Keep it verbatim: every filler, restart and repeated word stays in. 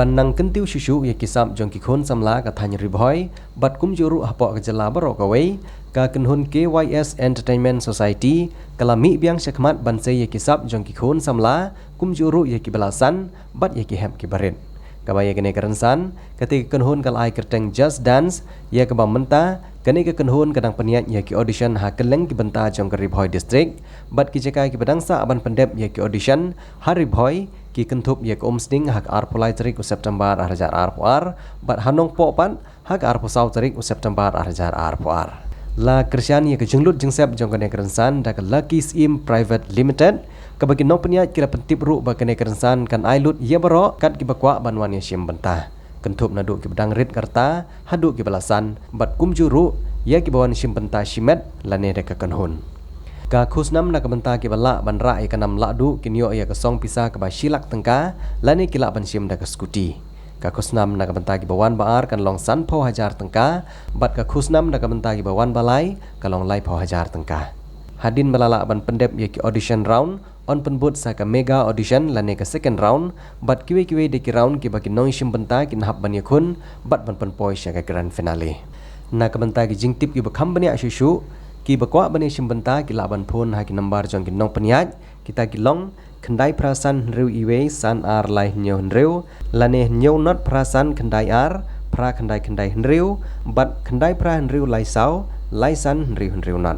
Ban nang kyntiew shuh shuh ïa ki sap jong ki khun samla ka thaiñ Ri Bhoi bad kumjuh ruh hapoh ka jylla baroh kawei, ka kynhun K Y S Entertainment Society ka la mih biang shakhmat ban sei ïa ki sap jong ki khun samla kumjuh ruh ïa kiba la san bad ïa ki hep kiba rit. Kaba ïa kane ka rynsan, katei ka kynhun ka la ai kyrteng Just Dance, ïa kaba mynta kane ka kynhun ka dang pynïaid ïa ki audition ha kylleng ki bynta jong ka Ri Bhoi District, bad ki jaka kiba dang sah ban pyndep ïa ki audition ha Ri Bhoi ki kynthup ïa ka Umsning ha ka arphew lai tarik u September ar hajar arphew ar, bad ha Nongpoh pat ha ka arphew saw tarik u September ar hajar arphew ar. La kyrshan ïa ka jinglut jingsep jong kane ka rynsan da ka Lucky Syiem Private Limited, kaba ki nongpynïaid ki la pyntip ruh ba kane ka rynsan kan ai lut ïa baroh kat kiba kwah ban wan ïashim bynta, kynthup naduh kiba dang rit ka rta haduh kiba la san, bad kumjuh ruh ïa kiba wan shim bynta shimet lane da ka kynhun. Ka khusnam na ka bynta kiba lah ban rah ïa ka nam lahduh kin ïoh ïa ka song pisa kaba shi lak tyngka, lane ki lah ban shim da ka scooty. Ka khusnam na ka bynta kiba wan ba ar kan long sanphew hajar tyngka, bad ka khusnam na ka bynta kiba wan ba lai ka long laiphew hajar tyngka. Hadien ba la lah ban pyndep ïa ki audition round, yn pynbud sa ka mega audition lane ka second round, bad kiwei kiwei de ki round kiba ki nongshim bynta kin hap ban ïakhun bad ban pynpoi sha ka grand finale. Na ka bynta ki jingtip kiba kham bniah shuh shuh, kiba kwah ban ïashim bynta ki lah ban phone ha ki nambar jong ki nongpynïaid, kita ki long: khyndai phra san hynriew iwei san ar lai hynñiew hynriew, lane hynñiew not phra san khyndai ar phra khyndai khyndai hynriew, bad khyndai phra hynriew lai saw lai san hynriew hynriew not.